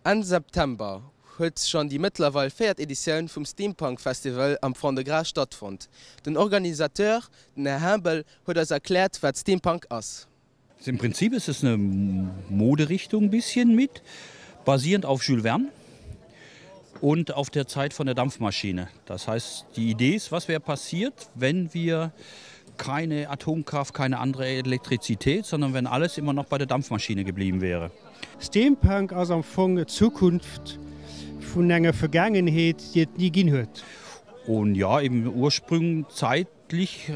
Enn September huet schonn déi mëttlerweil véiert Editioun vum Steampunk Festival am Fond-de-Gras stattfonnt. Den Organisateur, den Här Himbel, huet eis erkläert wat Steampunk ass. Im Prinzip ist es eine Moderichtung bisschen mit, basierend auf Jules Verne und auf der Zeit von der Dampfmaschine. Das heißt, die Idee ist, was wäre passiert, wenn wir keine Atomkraft, keine andere Elektrizität, sondern wenn alles immer noch bei der Dampfmaschine geblieben wäre. Steampunk ass am Fong d'Zukunft vun enger Vergaangenheet, déi et ni ginn huet. Und ja, eben Ursprung zeitlich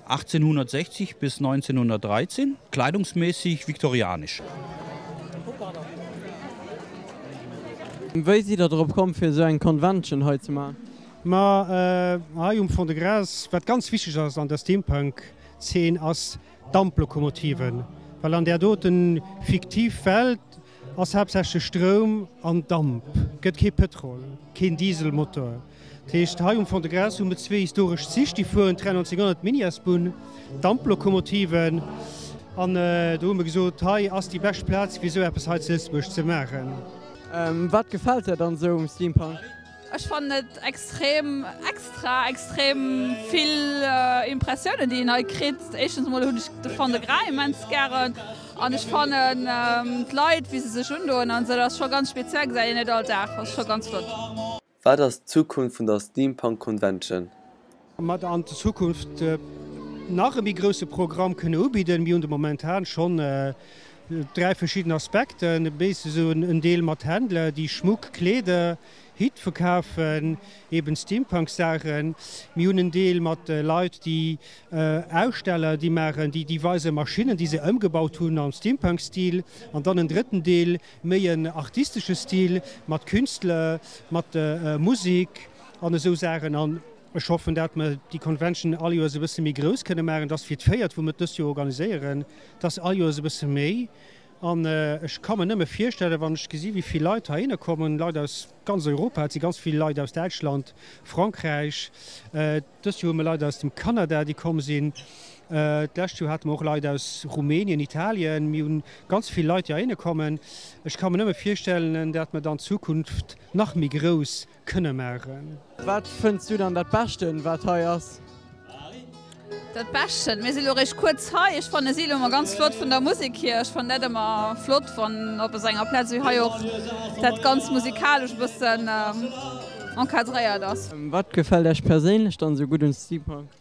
1860 bis 1913, kleidungsmäßig viktorianisch. Wéi sidd der drop komm fir esou eng Convention hei ze maachen? Ma hei um Fond-de-Gras, wat ganz wichteg ass an der Steampunk-Zeen ass Damplokomotiven, well an där doten fiktiv Welt ass haaptsächlech Stroum an Damp, gëtt kee Pëtrol, keen Dieselmotor. Dat heescht, hei um Fond-de-Gras hu mir zwee historesch Zich, déi fueren, Train 1900, d'Mini-S-Bunn, Damplokomotiven. An do hu mir gesot, hei ass déi bescht Plaz, fir esou eppes hei zu Lëtzebuerg ze maachen. Wat gefält der dann esou um Steampunk? Ech fannen et extrem extra, extrem vill Impressiounen déi een hei kritt. Éischtens emol hunn ech de Fond-de-Gras immens gären an ech fannen d'Leit wéi se sech undoen an esou, dat ass scho ganz speziell, gesäit een net all Dag, ass scho ganz flott. Wat ass d'Zukunft vun der Steampunk Convention? Mat an Zukunft nach e méi grousse Programm kënne ubidden. Mir hunn de momentan schonn 3 verschidden Aspekten, béis esou en Deel mat Händler, déi Schmuck, Kleeder, Hitt verkafen, eben Steampunk-Saachen. Mir hunn en Deel mat Leit, déi Aussteller, déi maachen, déi déi weise Maschinnen, déi se ëmgebaut hunn am Steampunk-Stil. An dann en drëtten Deel, méi en artistesche Stil mat Künstler, mat Musek an esou Saachen. An ech hoffen, dat mer déi Convention all Joers e bësse méi grouss kënne maachen. Et ass fir d'véiert, wou mer et dëst Joer organiséieren. Et ass all Joers e bësse méi. An ech ka mer nëmme virstellen, wann ech gesi wéi vill Leit heihinner kommen, Leit aus ganz Europa, et si ganz vill Leit aus Däitschland, Frankräich, dëst Joer hu mer Leit aus dem Kanada, déi komm sinn, d'lescht Joer hate mer och Leit aus Rumänien, Italien, mir hu ganz vill Leit, déi heihinner kommen. Ech ka mer nëmme virstellen, dat mer dann d'Zukunft nach méi grouss kënne maachen. Wat fënns du dann dat Beschten wat hei ass? Dat Beschten? Mir si lo réischt kuerz hei. Ech fannen si lo ëmmer ganz flott vun der Musek hier. Ech fannen dat ëmmer flott wann op esou enger Plaz wéi hei och dat ganz musikalesch e bëssen encadréiert ass. Wat gefält Äech perséinlech dann esou gutt un Steampunk?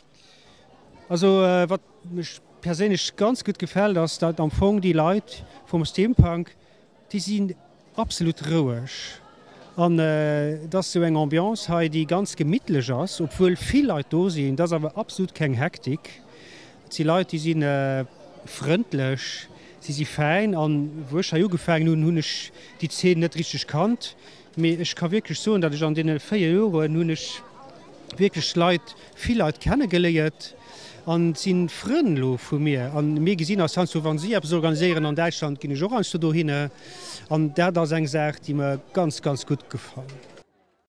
Also wat mech perséinlech ganz gutt gefält ass dat am Fong déi Leit vum Steampunk Déi sinn absolut roueg an et ass esou eng Ambiance hei, déi ganz gemittlech ass, obwuel vill Leit do sinn. Et ass awer absolut keng Hektik. Et si Leit, déi si frëndlech, si si fäin. An wou ech hei ugefaangen hunn, hunn ech déi Zeen net richteg kannt. Mee ech ka wierklech soen, datt ech an deene 4 Joren hunn ech wierklech Leit, vill Leit kennegeléiert an et si Frënn elo vu mir. An mir gesinn eis heiansdo, wa si eppes organiséieren an Däitschland, ginn ech och heiansdo dohinner. An dat ass eng Saach, déi mer ganz, ganz gutt gefält.